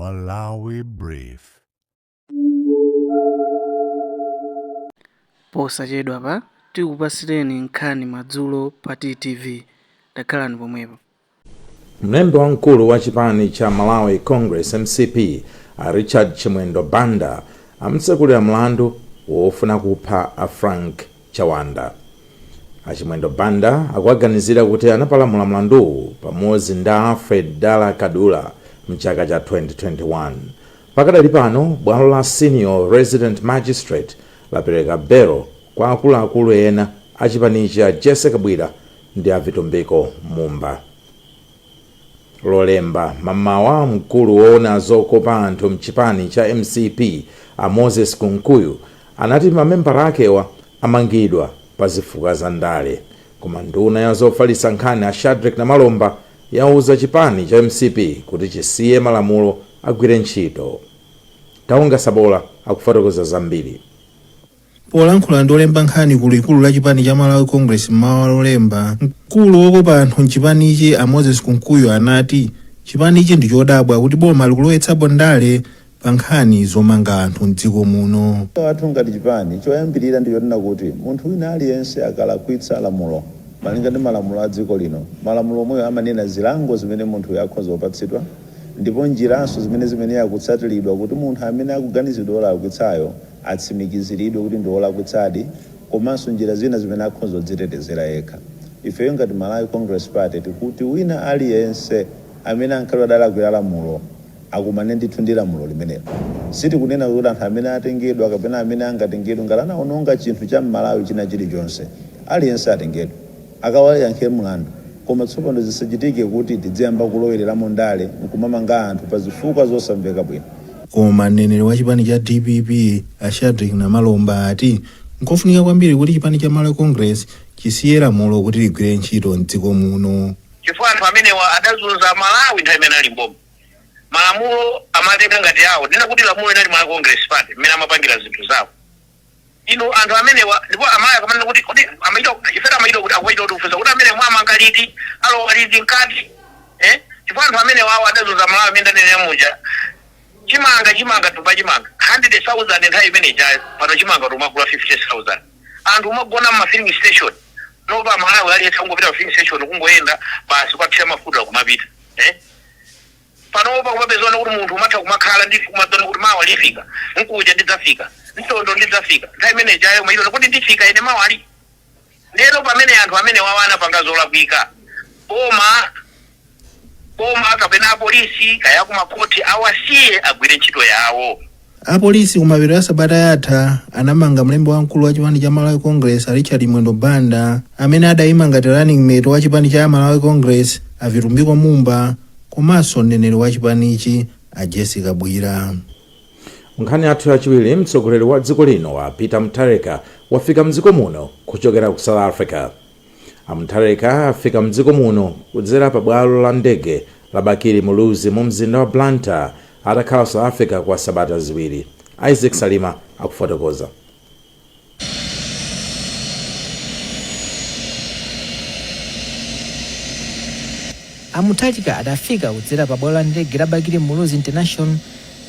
Malawi Brief. Posachedwapa tikupatsireni nkhani madzulo pa TTV. Takhalani pomwepo. Mlembi wamkulu wa chipani cha Malawi Congress, mcp, a Richard Chimwendo Banda amtsekulira mlandu wofuna kupha a Frank Chawanda. A Chimwendo Banda akuwaganizira kuti anapalamula mlanduwu pamodzi ndi a Alfred Dala Kadula mchaka cha 2021. Pakadali pano bwalo la Senior Resident Magistrate lapereka belo kwa akuluakulu ena a chipanichi a Jessie Kabwila ndi a Vitumbiko Mumba. Lolemba mamawa mkulu woona zokopa anthu mchipani cha mcp a Moses Kunkuyu anati mamembala akewa amangidwa pa zifukwa za ndale. Koma nduna ya zofalitsa nkhani a Shadric Namalomba yauza chipani cha mcp kuti chisiye malamulo agwire ntchito. Taonga Sabola akufotokoza zambiri. Polankhula ndi olemba nkhani ku likulu la chipani cha Malawi Congress mmawa Lolemba, mkulu wokopa anthu mchipanichi a Moses Kunkuyu anati chipanichi ndi chodabwa kuti boma likulowetsapo ndale pa nkhani zomanga anthu mdziko muno. Wathu ngati chipani choyambirira ndi chonena kuti munthu wina aliyense akalakwitsa lamulo malinga ndi malamulo a dziko lino, malamulo omweyo amanena zilango zimene munthuyo akhoza kupatsidwa ndipo njiranso zimene akutsatiridwa kuti munthu amene akuganizidwa olakwitsayo atsimikiziridwe kuti ndi wolakwitsadi, komanso njira zina zimene akhoza kudzitetezera yekha. Ifeyo ngati Malawi Congress Party tikuti wina aliyense amene ankhale adalakwira lamulo akumane ndithu ndi lamulo limenelo. Sitikunena kuti anthu amene atengedwa kapena amene angatengedwe ngati anaononga chinthu cha Mmalawi china chilichonse, aliyense atengedwe akawayankhe mlandu. Koma tsopano zisachitike kuti tidziyamba kulowereramo ndale nkumamanga anthu pa zifukwa zosamveka bwino. Koma mneneri wa chipani cha DPP a Shadric Namalomba ati nkofunika kwambiri kuti chipani cha Malawi Congress chisiye lamulo kuti ligwire ntchito mdziko muno. Chifukwa anthu amenewa adazunza Malawi nthawi imene ali mboma. Malamulo amatenga ngati awo. Ndinena kuti lamulo linali Malawi Congress Party mmene amapangira zinthu zawo. Inu anthu amenewa, ndipo amayi akamanena kuti kodi amachita ifeto amachita kuti akuchita kuti kufunsa kuti amene mwamanga liti, alowa liti mkati, eh? Chifukwa anthu amenewa awo adazunza Malawi amene ndanenera muja. Chimanga thumba chimanga 100,000 nthawi imene ijayo, pano chimanga tumagula 50,000. Anthu umagona mma filling station. Panopa Malawi aliyense kungopita ku filling station kungoyenda basi kukathira mafuta kumapita, eh? Panopa kumapezeka kuti munthu umatha kumakhala ndi kumadziona kuti mawa lifika, mkuja ndidzafika, mtondo ndidzafika. Nthawi imene ijayo umayiona kuti ndifika ine mawali. Ndiyeno pamene anthu amenewawa anapanga zolakwika, boma kapena apolisi kaya kumakhoti awasiye agwire ntchito yawo. Apolisi kumapeto a sabata yatha anamanga mlembi wamkulu wa chipani cha Malawi Congress a Richard Chimwendo Banda amene adayima ngati running mate wa chipani cha Malawi Congress a Vitumbiko Mumba komanso mneneri wa chipanichi a Jessie Kabwila. Nkhani yathu yachiwiri, mtsogoleri wa dziko lino a Peter Mutharika wafika mdziko muno kuchokera ku South Africa. A Mutharika afika mdziko muno kudzera pa bwalo la ndege la Bakili Muluzi mu mzinda wa Blantyre atakhala South Africa kwa sabata ziwiri. Isaac Salima akufotokoza. A Mutharika adafika kudzera pa bwalo la ndege la Bakili Muluzi International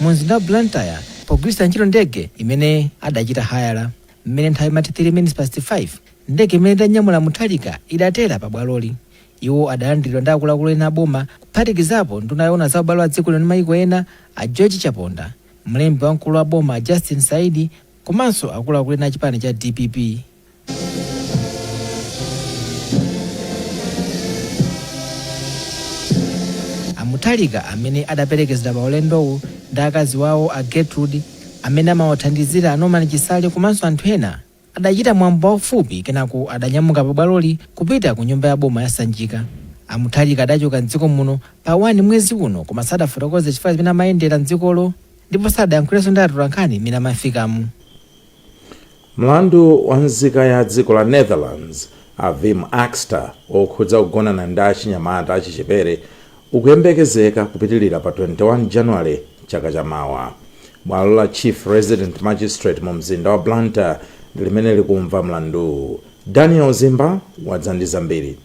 mu mzinda wa Blantyre pogwiritsa ntchito ndege imene adachita hayala. Mmene nthawi imati 3 minutes past 5, ndege imene idanyamula Mutharika idatera pa bwaloli. Iwo adalandiridwa ndi akuluakulu ena a boma kuphatikizapo nduna yoona za ubale wa dziko lino ndi maiko ena a George Chaponda, mlembi wamkulu wa boma a Justin Saidi komanso akuluakulu ena a chipani cha dpp. A Mutharika amene adaperekezedwa pa ulendowu ndi akazi wawo a Gertrude, amene amawathandizira a Norman Chisale komanso anthu ena, adachita mwambo waufupi kenako adanyamuka pa bwaloli kupita ku nyumba ya boma ya Sanjika. A Mutharika adachoka m'dziko muno pa 1 mwezi uno koma sadafotokoze chifukwa chimene amayendera m'dzikolo ndipo sadayankhulenso ndi atolankhani mmene amafikamo. Mlandu wa nzika ya dziko la Netherlands a Wim Akster okhudza kugonana ndi achinyamata achichepere ukuyembekezeka kupitilira pa 21 January chaka cha mawa. Bwalo la Chief Resident Magistrate mu mzinda wa Blantyre ndi limene likumva mlanduwu. Daniel Zimba wadza ndi zambiri.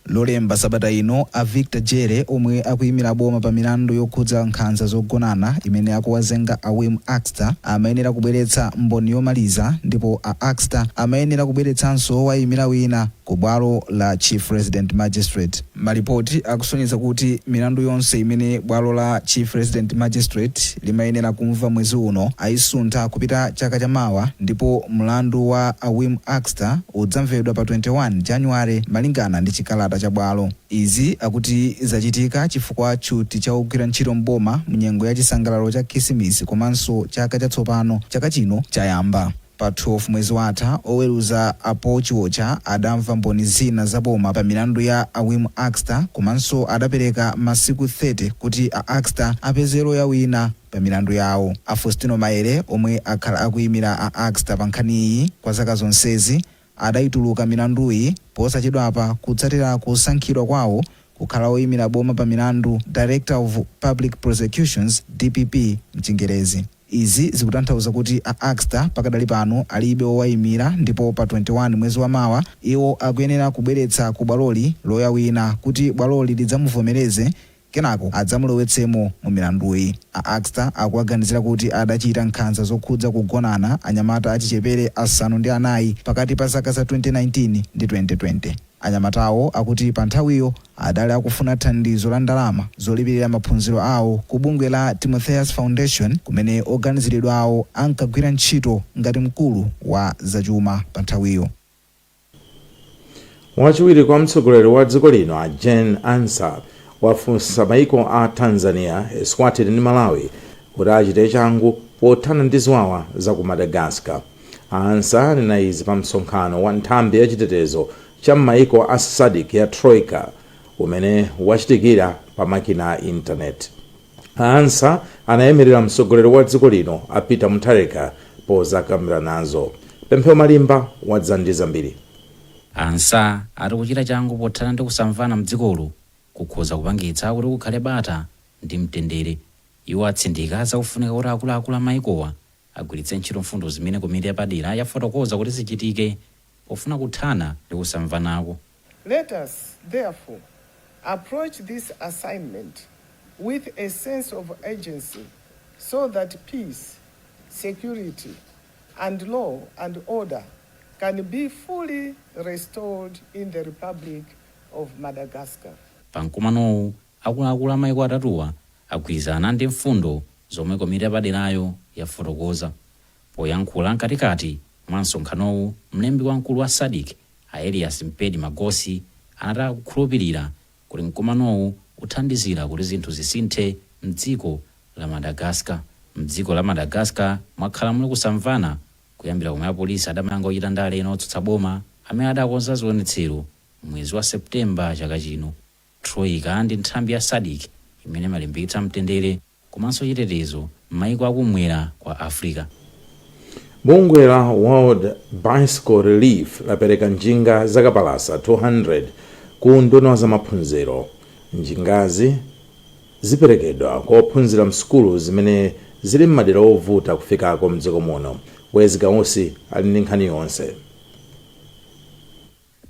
Lolemba sabata ino, a Victor Jere, omwe akuyimira boma pa milandu yokhudza nkhanza zogonana imene akuwazenga a Wim Axter, amayenera kubweretsa mboni yomaliza, ndipo a Axter amayenera kubweretsanso wowayimira wina ku bwalo la Chief Resident Magistrate. Malipoti akusonyeza kuti milandu yonse imene bwalo la Chief Resident Magistrate limayenera kumva mwezi uno ayisuntha kupita chaka chamawa, ndipo mlandu wa a Wim Axter udzamvedwa pa 21 Januware malingana ndi chikalata cha bwalo. Izi akuti zachitika chifukwa tchuti cha ogwira ntchito mboma mnyengo ya chisangalalo cha Khisimisi komanso chaka chatsopano chaka chino chayamba. Pa 12 mwezi watha, oweruza a Paul Chiwocha adamva mboni zina za boma pa milandu ya a Wim Axter, komanso adapereka masiku 30 kuti a Axter apeze loya wina pa milandu yawo. A Faustino Maere, omwe akhala akuyimira a Axter pa nkhaniyi kwa zaka zonsezi, adayituluka milanduyi posachedwapa kutsatira kusankhidwa kwawo kukhala oyimira boma pa milandu, Director of Public Prosecutions, DPP mchingerezi. Izi zikutanthauza kuti a Axter pakadali pano alibe wowayimira, ndipo pa 21 mwezi wa mawa iwo akuyenera kubweretsa ku bwaloli loya wina kuti bwaloli lidzamuvomereze, kenako adzamulowetsemo mu milanduyi. A Axter akuwaganizira kuti adachita nkhanza zokhudza kugonana anyamata achichepere asanu ndi anayi pakati pa zaka za 2019 ndi 2020. Anyamatawo akuti pa nthawiyo adali akufuna thandizo la ndalama zolipirira maphunziro awo ku bungwe la Timotheus Foundation, kumene oganiziridwa awo ankagwira ntchito ngati mkulu wa zachuma pa nthawiyo. Wachiwiri kwa mtsogoleri wa dziko lino a Jane Ansah wafunsa maiko a Tanzania, Eswatini ndi Malawi kuti achite changu pothana ndi ziwawa za ku Madagascar. Ansah anena izi pa msonkhano wa nthambi yachitetezo cha m'maiko a SADC ya Troika umene wachitikira pa makina a intaneti. Ansah anayemerera mtsogoleri wa dziko lino a Peter Mutharika pozakambirana nazo. Pemphero Malimba wadza ndi zambiri. Ansah ati kuchita changu pothana ndi kusamvana mdzikolo kukhoza kupangitsa kuti kukhale bata ndi mtendere. Iwo atsindika zakufunika kuti akuluakulu amaikowa agwiritse ntchito mfundo zimene komiti yapadera yafotokoza kuti zichitike pofuna kuthana ndi kusamvanako. Let us, therefore, approach this assignment with a sense of urgency so that peace, security, and law and order can be fully restored in the Republic of Madagascar. Pa mkumanowu, akuluakulu amaiko atatuwa agwirizana ndi mfundo zomwe komiti yapaderayo yafotokoza. Poyankhula mkatikati mwa msonkhanowu, mlembi wamkulu wa SADC a Elias Mpedi Magosi anati akukhulupirira kuti mkumanowu uthandizira kuti zinthu zisinthe mdziko la Madagascar. Mdziko la Madagascar mwakhala muli kusamvana kuyambira komwe apolisi adamanga ochita ndale ena otsutsa boma amene adakonza zionetsero mwezi wa Septemba chaka chino. Troika ndi nthambi ya SADC imene imalimbikitsa mtendere komanso chitetezo m'maiko akumwera kwa Africa. Bungwe la World Bicycle Relief lapereka njinga zakapalasa 200 ku nduna wa zamaphunziro. Njingazi ziperekedwa kwa ophunzira msukulu zimene zili m'madera ovuta kufikako mdziko muno. Wezi Kausi ali ndi nkhani yonse.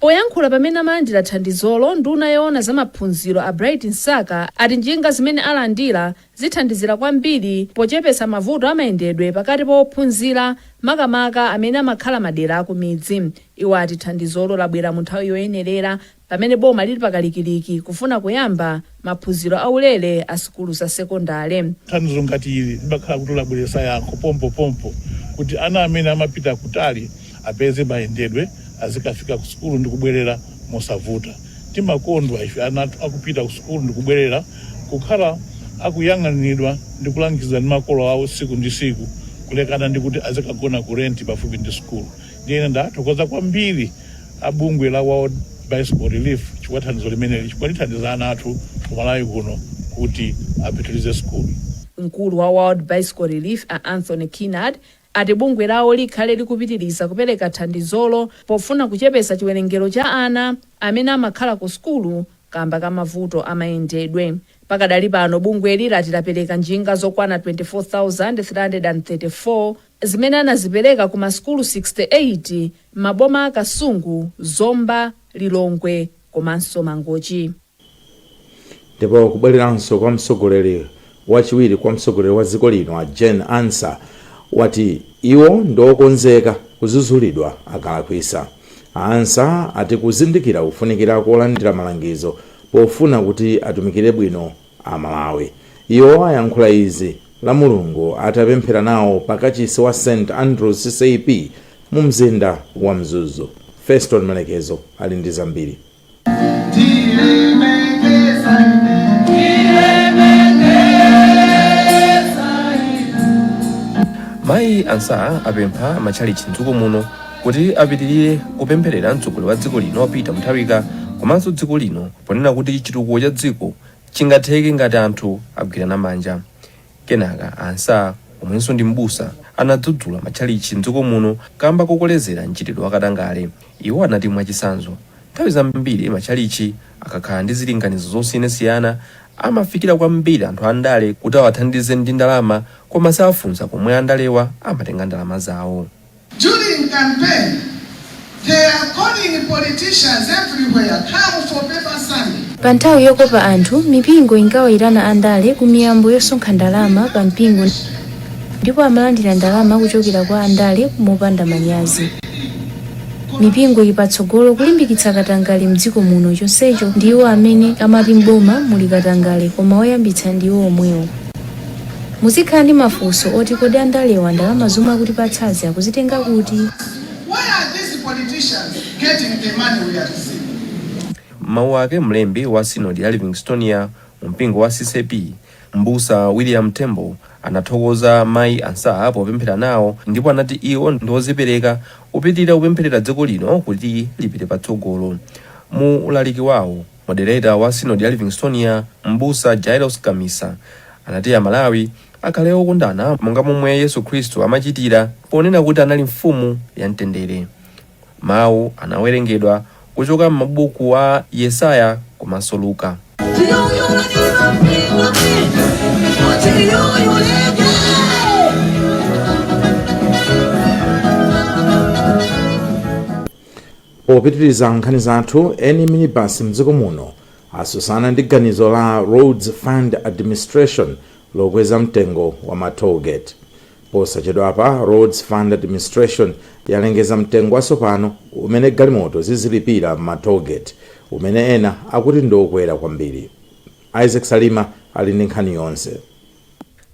Poyankhula pamene amalandira thandizolo, nduna yoona za maphunziro a Bright Msaka ati njinga zimene alandira zithandizira kwambiri pochepetsa mavuto amayendedwe pakati pa ophunzira, makamaka amene amakhala madera akumidzi. Iwo ati thandizolo labwera mu nthawi yoyenerera pamene boma lili pakalikiliki kufuna kuyamba maphunziro aulere a sukulu za sekondale. Thandizo ngati ili limakhala kuti labweretsa yankho pompopompo kuti ana amene amapita kutali apeze mayendedwe, azikafika ku sukulu ndi kubwerera mosavuta. Timakondwa ife ana athu akupita ku sukulu ndi kubwerera, kukhala akuyang'aniridwa ndi kulangizidwa ndi makolo awo tsiku ndi tsiku, kulekana ndi kuti azikagona ku renti pafupi ndi sukulu. Ndiye ndathokoza kwambiri abungwe la World Bicycle Relief chifukwa thandizo limeneli, chifukwa lithandiza ana athu ku Malawi kuno kuti apitirize sukulu. Mkulu wa World Bicycle Relief a Anthony Kinard ati bungwe lawo likhale likupitiriza kupereka thandizolo pofuna kuchepetsa chiwerengero cha ana amene amakhala ku sukulu kamba ka mavuto amayendedwe. Pakadali pano, bungweli lati lapereka njinga zokwana 24,334 zimene anazipereka ku masukulu 68 m'maboma a Kasungu, Zomba, Lilongwe. Komanso Mangochi. Ndipo kubwereranso kwa mtsogoleri wachiwiri kwa mtsogoleri wa dziko lino a Jane Ansah wati iwo ndiokonzeka kudzudzulidwa akalakwisa. Ansah ati kuzindikira kufunikira kolandira malangizo pofuna kuti atumikire bwino Amalawi. Iwo ayankhula izi la Mulungu atapemphera nawo pakachisi wa St Andrews CCAP mu mzinda wa Mzuzu. Feston Malekezo ali ndi zambiri. Mayi Ansah apempha matchalitchi mdziko muno kuti apitirire kupempherera mtsogoleri wa dziko lino Peter Mutharika komanso dziko lino, ponena kuti chitukuko cha dziko chingatheke ngati anthu agwirana manja. Kenaka Ansah, omwenso ndi mbusa, anadzudzula matchalitchi mdziko muno kamba kokolezera mchitidwe wakatangale. Iwo anati mwachitsanzo, nthawi zambiri matchalitchi akakhala ndi zilinganizo zosiyanasiyana amafikira kwambiri anthu andale kuti awathandize ndi ndalama, koma safunsa komwe andalewa amatenga ndalama zawo. During campaign, they are calling politicians everywhere, "Come for Paper Sunday." Pa nthawi yokopa anthu, mipingo inkawayitana andale ku miyambo yosonkha ndalama pa mpingo, ndipo amalandira ndalama kuchokera kwa andale mopanda manyazi. Mipingo ili patsogolo kulimbikitsa katangale mdziko muno, chonsecho ndiwo amene amati mboma muli katangale, koma oyambitsa ndiwo omwewo. Muzikhala ndi mafunso oti, kodi andalewa ndalama zomwe akutipatsazi akuzitenga kuti? Where are these politicians getting the money we are receiving? Mawu ake mlembi wa sinodi ya Livingstonia mu mpingo wa CCAP, mbusa William Tembo, anathokoza mayi Ansah popemphera nawo, ndipo anati iwo ndi ozipereka kupitirira kupempherera dziko lino kuti lipite patsogolo. Mu ulaliki wawo, moderator wa sinodi ya Livingstonia, mbusa Jairos Kamisa, anati Amalawi akhale okondana monga momwe Yesu Khristu amachitira, ponena kuti anali mfumu ya mtendere. Mawu anawerengedwa kuchoka m'mabuku a Yesaya komanso Luka. Popitiriza nkhani zathu, eni minibus mdziko muno asusana ndi ganizo la Roads Fund Administration lokweza mtengo wa ma tollgate. Posachedwapa Roads Fund Administration yalengeza mtengo watsopano umene galimoto zizilipira ma tollgate, umene ena akuti ndiokwera kwambiri. Isaac Salima ali ndi nkhani yonse.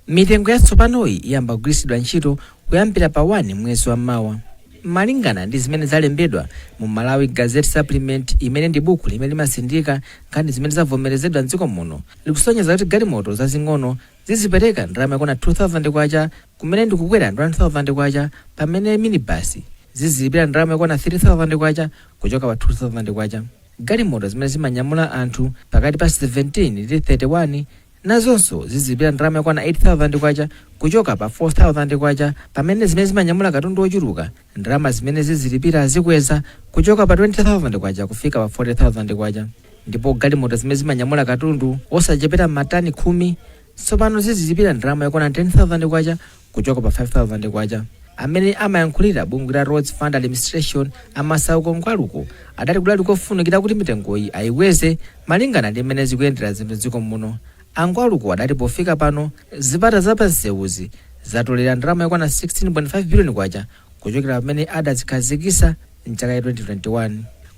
Mitengo yatsopanoyi iyamba kugwiritsidwa ntchito kuyambira pa 1 mwezi wa mawa. Malingana ndi zimene zalembedwa mu Malawi Gazette Supplement, imene ndi buku limene limasindika nkhani zimene zavomerezedwa mdziko muno, likusonyeza kuti galimoto zazing'ono zizipereka ndalama yakwana 2000 kwacha, kumene ndikukwera ndi 1000 kwacha, pamene minibasi zizilipira ndalama yakwana 3000 kwacha kuchoka pa 2000 kwacha. Galimoto zimene zimanyamula anthu pakati pa 17 ndi 31 nazonso zizilipira ndalama yakwana 8000 kwacha kuchoka pa 4000 kwacha, pamene zimene zimanyamula katundu wochuluka ndalama zimene zizilipira zikweza kuchoka pa 20,000 kwacha kufika pa 40,000 kwacha. Ndipo galimoto zimene zimanyamula katundu osachepera matani 10 tsopano zizilipira ndalama yakwana 10,000 kwacha kuchoka pa 5000 kwacha. Amene amayankhulira bungwe la Roads Fund Administration, Amasauko Nkwaluko, adati kudali kofunikira kuti mitengoyi ayikweze malingana ndi mmene zikuyendera zinthu mdziko muno. Angwaluko adati pofika pano zipata zapansewuzi zatolera ndalama yokwana 16.5 billion kwacha kuchokera pamene adazikhazikitsa mchaka cha 2021.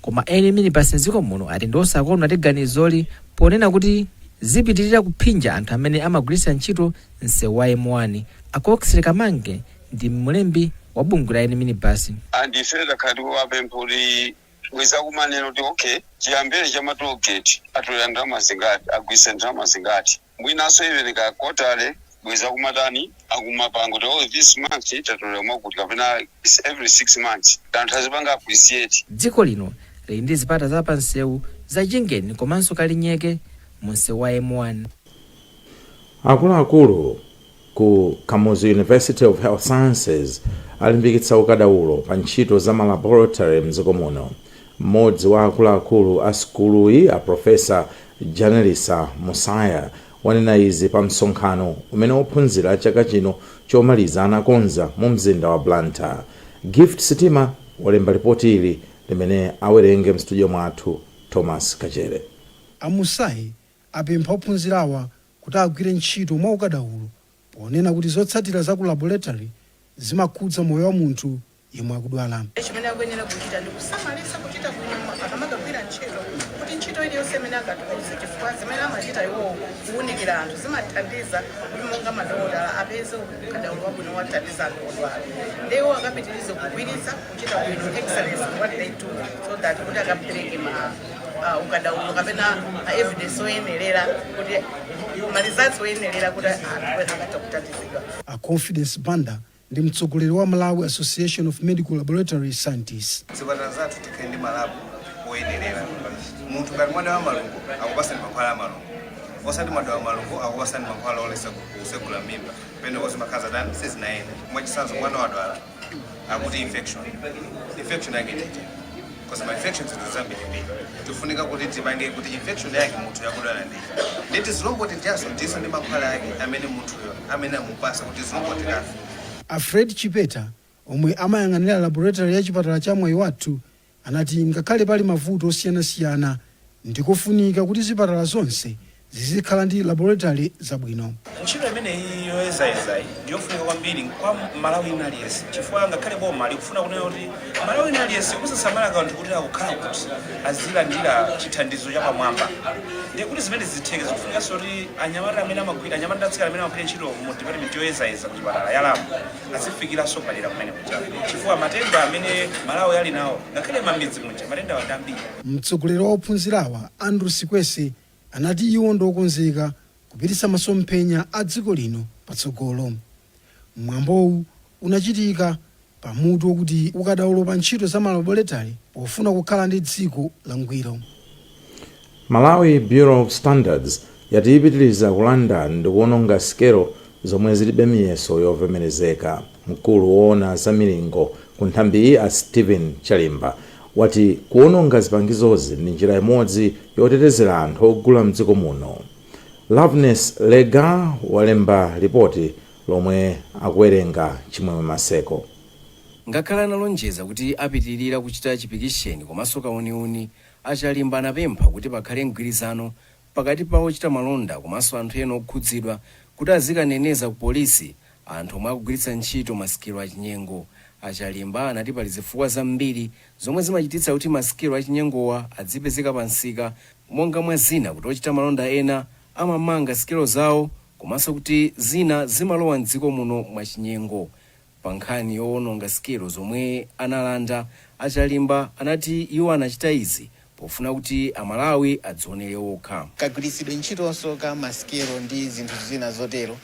Koma eni minibasi mdziko muno ati ndi osakondwa ndi ganizoli, ponena kuti zipitirira kuphinja anthu amene amagwiritsa ntchito msewu wa M1. Akoxley Kamange ndi mlembi wa bungwe la eni minibasi. And ife takhala tikuwapempha kuti bweza kumanena kuti okay, chiyambire cha ma tollgate atolera ndalama zingati, agwisa ndalama zingati. Mwinanso even ka quarterly bweza kumatani akumapanga kuti oh, this month tatolera mwakuti, kapena every 6 months, anthu azipanga appreciate. Dziko lino lili ndi zipata za pansewu za Chingeni komanso Kalinyeke mu msewu wa M1. Akuluakulu ku Kamuzu University of Health Sciences alimbikitsa ukadaulo pa ntchito za ma laboratory mdziko muno. Mmodzi wa akuluakulu a sukuluyi, a Profesa Janelisa Musaya, wanena izi pa msonkhano umene ophunzira chaka chino chomaliza anakonza mu mzinda wa Blantyre. Gift Sitima walemba ripoti ili limene awerenge mstudio mwathu. Thomas Kachere. A Musayi apempha ophunzirawa kuti agwire ntchito mwaukadaulo, ponena kuti zotsatira za ku laboratory zimakhudza moyo wa munthu yemwe akudwala. Chimene akuyenera kuchita ndi kusamalitsa kuchita bwino akamakagwira ntchito, kuti ntchito iliyonse imene angatiuze, chifukwa zimene amachita iwowo kuwunikira anthu zimathandiza kuti monga madokotala apeze ukadaulo wabwino wathandiza anthu odwala. Ndi iwo akapitirize kugwiritsa kuchita bwino, excellence in what they do, so that kuti akapereke ma ukadaulo kapena evidence oyenerera, kuti ma results oyenerera kuti anthu akatha kuthandizidwa. A Confidence Banda ndi mtsogoleri wa Malawi Association of Medical Laboratory Scientists. Zipatala zathu tikhale ndi ma lab oyenerera. Munthu ngati mwana wa malungo, akupasani mankhwala a malungo, osati mwadwala malungo, akupasani mankhwala oletsa kusegula mimba. Pene zimakhala zatani? Sizinayenda. Mwachitsanzo, mwana wadwala, akuti infection. Infection yake nditi? Because ma infections ndi zambirimbiri. Tifunika kuti tipange kuti infection yake munthu yakudwala ndi nditi, zilombo tijaso ndiso ndi mankhwala ake amene munthuyo amene amupasa kuti zilombo tikafe. A Fred Chipeta, omwe amayang'anira laboratory ya chipatala cha Mwaiwathu, anati ngakhale pali mavuto osiyanasiyana, ndikofunika kuti zipatala zonse zizikhala ndi laboratory zabwino. Ntchito imeneyi yoyezayezayi ndiyofunika kwambiri kwa Malawi ina aliyense, chifukwa ngakhale boma likufuna kunena kuti Malawi ina aliyense, kusasamala kanthu kuti akukhala kuti, azilandira chithandizo chapamwamba. Ndiye kuti zimene zitheke, zikufunikanso kuti anyamata amene amagwira, anyamata ndi atsikana amene amagwira ntchito mu department yoyezayeza kuchipatala ya lab, azifikiranso padera kumene kuja, chifukwa matenda amene Malawi ali nawo, ngakhale mamidzi muja, matenda awa ndi ambiri. Mtsogoleri wa ophunzirawa, Andrew Sikwese, anati iwo ndiokonzeka kupititsa masomphenya a dziko lino patsogolo. Mwambowu unachitika pamutu wokuti ukadaulo pa ntchito za malaboratory pofuna kukhala ndi dziko langwiro. Malawi Bureau of Standards yati ipitiriza kulanda ndi kuononga sikelo zomwe zilibe miyeso yovomerezeka. Mkulu woona za milingo ku nthambiyi, a Stephen Chalimba, wati kuononga zipangizozi ndi njira imodzi yotetezera anthu ogula mdziko muno. Loveness Lega walemba ripoti lomwe akuwerenga Chimwemwe Maseko. Ngakhale analonjeza kuti apitilira kuchita chipikisheni komanso kauniuni, a Chalimba anapempha kuti pakhale mgwirizano pakati pa ochita malonda komanso anthu ena okhudzidwa kuti azikaneneza ku polisi anthu omwe akugwiritsa ntchito masikelo achinyengo. A Chalimba anati pali zifukwa zambiri zomwe zimachititsa kuti masikelo achinyengowa adzipezeka pa msika, monga mwa zina kuti ochita malonda ena amamanga sikelo zawo komanso kuti zina zimalowa m'dziko muno mwachinyengo. Pa nkhani yowononga sikelo zomwe analanda, a Chalimba anati iwo anachita izi pofuna kuti Amalawi adzionere okha. Kagwiritsidwe ntchitonso ka masikelo ndi zinthu zina zotero,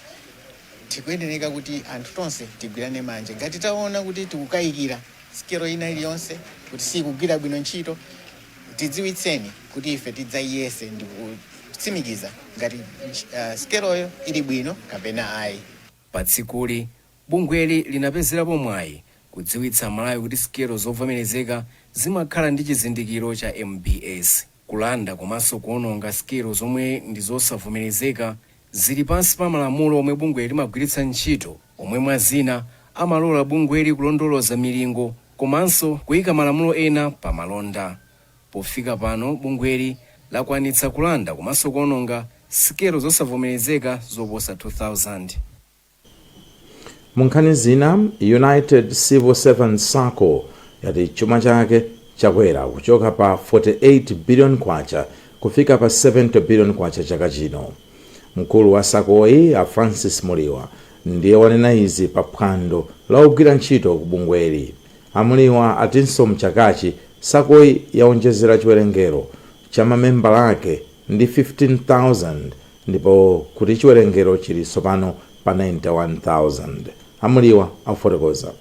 tikuyenereka kuti anthu tonse tigwirane manja. Ngati taona kuti tikukayikira sikelo ina iliyonse kuti sikugwira bwino ntchito, tidziwitseni kuti ife tidzayiyese ndi kutsimikiza ngati sikeloyo ili bwino kapena ayi. Pa tsikuli, bungweli linapezerapo mwayi kudziwitsa Amalawi kuti sikelo zovomerezeka zimakhala ndi chizindikiro cha MBS. Kulanda komanso kuononga sikelo zomwe ndi zosavomerezeka zili pansi pa malamulo omwe bungweli limagwiritsa ntchito, omwe mwa zina amalola bungweli kulondoloza milingo komanso kuyika malamulo ena pa malonda. Pofika pano, bungweli lakwanitsa kulanda komanso kuononga sikelo zosavomerezeka zoposa 2000. Mu nkhani zina, United Civil Servants Sacco yati chuma chake chakwera kuchoka pa 48 billion kwacha kufika pa 70 billion kwacha chaka chino. Mkulu wa SACCOyi, a Francis Muliwa, ndiye wanena izi pa phwando la ogwira ntchito ku bungweli. A Muliwa atinso mchakachi SACCOyi yaonjezera chiwerengero cha mamembala ake ndi 15,000, ndipo kuti chiwerengero chili tsopano pa 91,000. A Muliwa afotokoza.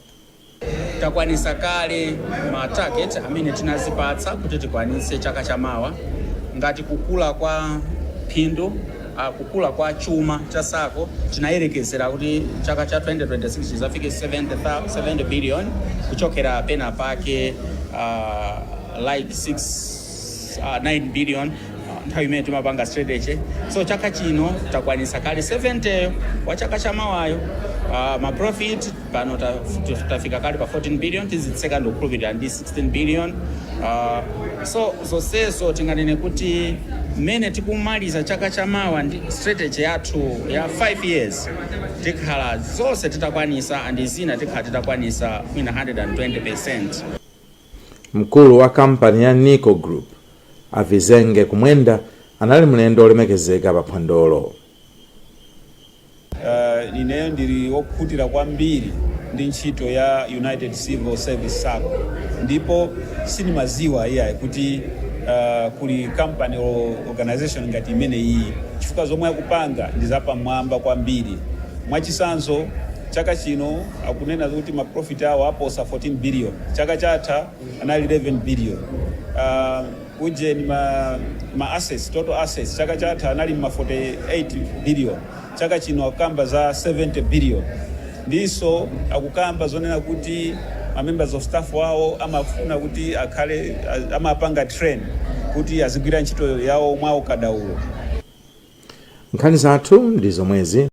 Takwanisa kale ma target amene tinazipatsa kuti tikwanise chaka chamawa, ngati kukula kwa phindu, kukula kwa chuma cha SACCO. Tinayerekezera kuti chaka cha 2026 chizafike 70 billion kuchokera pena pake like 6 9 billion. nthawi imene timapanga strategy. So chaka chino takwanisa kale 70 wa chaka chamawayo. Ma profit pano tafika kale pa 14 billion, tizitseka ndikukhulupirira ndi 16 billion. So zonsezo tinganene kuti mmene tikumaliza chaka chamawa ndi strategy yathu ya 5 years, tikhala zonse titakwanisa, and zina tikhala titakwanisa mwina 120%. Mkulu wa kampani ya Nico Group, a Vizenge Kumwenda, anali mlendo olemekezeka pa phwandolo. Ineyo ndili wokhutira kwambiri ndi ntchito ya United Civil Service SACCO, ndipo sindimaziwa iyayi kuti kuli company or organization ngati imene iyi, chifukwa zomwe akupanga ndi zapamwamba kwambiri. Mwachitsanzo, chaka chino akunena kuti ma profit awo aposa 14 billion, chaka chatha anali 11 billion. Ujeni ma assets, total assets, chaka chatha anali ma 48 billion, chaka chino akukamba za 70 billion. Ndiso akukamba zonena kuti ma members of staff wawo amafuna kuti akhale amapanga train kuti azigwira ntchito yawo mwawo kadaulo. Nkhani zathu ndi zomwezi.